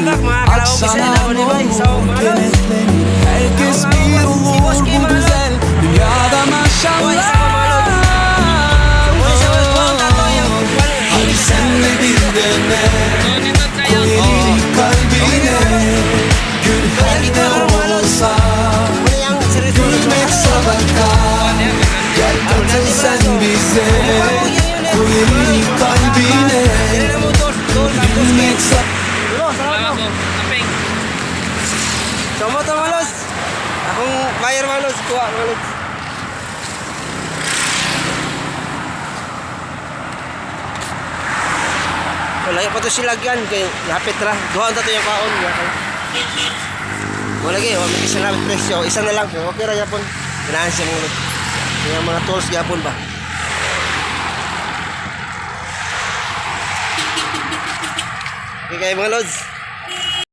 Welcome back, mga kalaong Aksana Bisaya. Ako ni Bay. Ne So, olur mga lods. kenetlenir. Herkes bir olur Si Boss K, bu mga lods. güzel dünyada Buhay sa mga lods. maşallah. Buhay sa mga lods. Tato yung Hadi sen de bir dene. Koy elini kalbine. Gül her ne olsa. Muna yung seryoso, mga lods. Gülmek sadaka. Gel katıl sen bize. Koy elini kalbine. Dili na mo tol, tol, tapos Gülmek sadaka. Lo, salamat mo. So mo to, mga lods. Akong buyer, mga lods, kuha, mga lods. Wala pa to sila yan kay lapit ra. Duha ta to yung kaon. Wala gyud, wa may isa na presyo, isa na lang. Okay ra gyapon. Ganahan siya, mga lods. Yung mga tools gyapon ba. Okay kayo, mga lods.